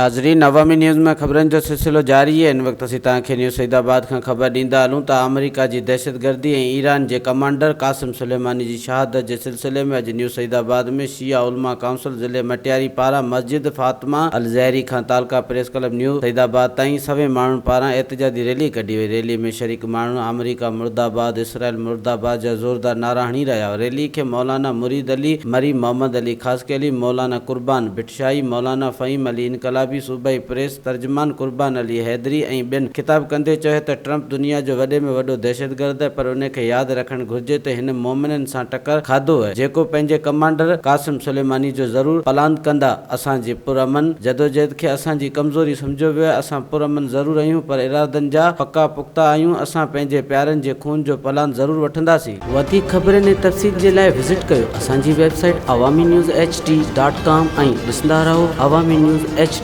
ناظرين عوامي نيوز ۾ خبرن جو سلسلو جاري آهي هن وقت اسين توهان کي نيو سعيد آباد کان خبر ڏيندا هلون ته آمريڪا جي دهشتگردي ۽ ايران جي ڪمانڊر قاسم سليماني جي شهادت جي سلسلي ۾ اڄ نيو سعيد آباد ۾ شيعا علماء ڪائونسل ضلعي مٽياري پاران مسجد فاطمه الزهري کان تعلقه پريس ڪلب نيو سعيد آباد تائين سوين ماڻهن پاران احتجاجي ريلي ڪڍي وئي ريلي ۾ شريڪ ماڻهن آمريڪا مرده باد اسرائيل مرده باد جا زوردار نعرا هڻي رهيا هئا ريلي کي مولانا مريد علي مري محمد علي خاصخيلي مولانا قربان ڀٽشاهي، مولانا فهيم علي انقلابي، صوبائي پريس ترجمان قربان علي حيدري ۽ ٻين خطاب ڪندي چيو ته ٽرمپ دنيا جو وڏي ۾ وڏو دهشتگرد آهي پر ان کي ياد رکڻ گهرجي ته هن مومنن سان ٽڪر کاڌو آهي جيڪو پنهنجي ڪمانڊر قاسم سليماني جو ضرور پلاند ڪندا، اسان جي پرامن جدوجهد کي اسان جي ڪمزوري سمجهيو ويو آهي، اسان پرامن ضرور آهيون پر ارادن جا پڪا پختا آهيون، اسان پنهنجي پيارن جي خون جو پلاند ضرور وٺنداسين. وڌيڪ خبرن ۽ تفصيل جي لاء وزٽ ڪيو اسان جي website Awami news H D dot com ۽ ڏسندا رهو عوامي نيوز ايڇ ڊي.